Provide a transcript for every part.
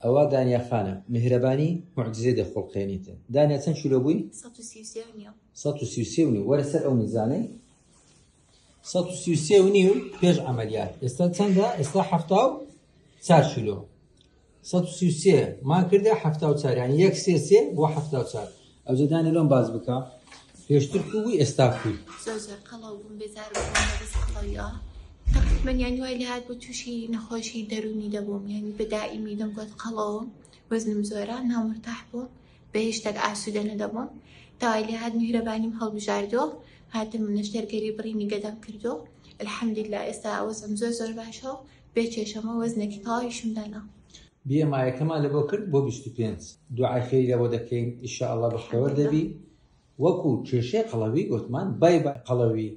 ئەوە دانیا خانە میهرەبانی موعجیزەی دەخوڵقێنیتن دانیا چەند کیلۆ بووی؟ 133 و نیو. 133 و نیو وەرە سەر ئەو میزانەی 133 و نیو پێش عەمەلیات ئێستا چەندە؟ ئێستا 74 کیلۆ 133 مان کردە 74 یعنی یەک سێ سێ بۆ 74 ئەوجە دانی لۆم باس بکە پێشتر کو بووی ئێستا کوی؟ زۆر زۆر قەڵەو بووم بێزار بووم لە بەس قەڵەویەوە تەقریبەن یانی وای لێهات بوو تووشی نەخۆشی دەروونی دەبووم یانی بە دائیمی دەمگوت قەڵەوم وەزنم زۆرە نامرتاح بووم بە هیچ شتێک ئاسوودە نەدەبووم تا وای لێهات میهرەبانیم هەڵبژاردووە هاتم نەشتەرگەری بڕینی گەدەم کردو الحمدلله ئێستا وەزعم زۆر زۆر باشە و بێ کێشەمە وەزنێکی تەواویشم دانا. BMI ەکەمان لەبۆ کرد بۆ 25 دوعای خێری لەبۆ دەکەین ان شاء اللە بەختەوەر دەبی وەکو کێشەی قەڵەوی گۆتمان بای بای قەڵەوی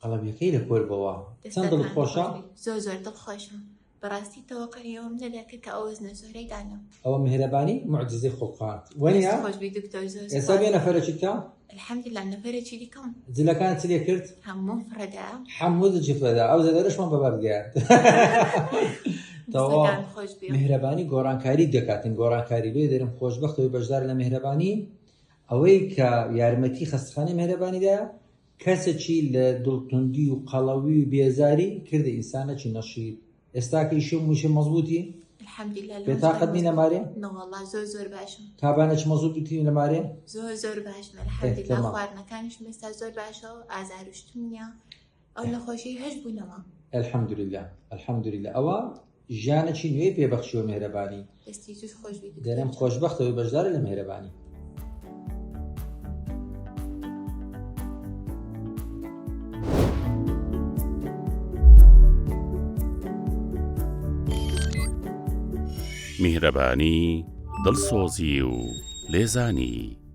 قەڵەویەکەی لە کۆر بۆوە چەند دڵت دەستەکانت خۆشە؟ خۆش بی زۆر زۆر دڵخۆشم بەڕاستی تەوەقعی ئەوەم نەدەکرد کە ئەو وەزنە زۆرەی دانێم. ئەوە میهرەبانی موعجیزەی خوڵقاند وەنیە؟ دەست خۆش بی دکتۆر زۆر ئێستا سوپاس. بێ نەفەرەکی بکە. الحمدللە نەفەرەکی دیکەم. جلەکانت چ لێ کرد؟ هەمووم فڕێدایە. هەموو جلکی فڕێدا ئەو زەرەرەشمان بە بەرد گەیاند. تەواو دەستەکانت خۆش بی. میهرەبانی گۆڕانکاری دەکاتن گۆڕانکاری لێ دەرم خۆشبەختەوەی بەشدار لە میهرەبانی ئەوەی کە یارمەتی خەستەخانەی میهرەبانی دایە کەسەکی لە دڵتوندی و قەڵەوی و بێزاری کردە ئینسانەکی نەشیت ئێستاکە ئیشە موشە مەزبوتی الحمدللە لەوە بێتاقەت نی لە مارێ نەوەڵا زۆر زۆر باشم تابانەکی مەزبوتی لە مارێ زۆر زۆر باشم الحمدللە تەمام. خواردنەکانیشم ئێستا زۆر باشە و ئازاروشتم نییە ئەو نەخۆشی هەش بوونەوە الحمدللە الحمدللە ئەوە ژیانەکی نوێی پێبەخشیوە میهرەبانی دەستی توش خۆش بی دکتۆر دەرم جان. خۆشبەختەوەی بەشدارە لە میهرەبانی. میهرەبانی، دڵسۆزی و لێزانی.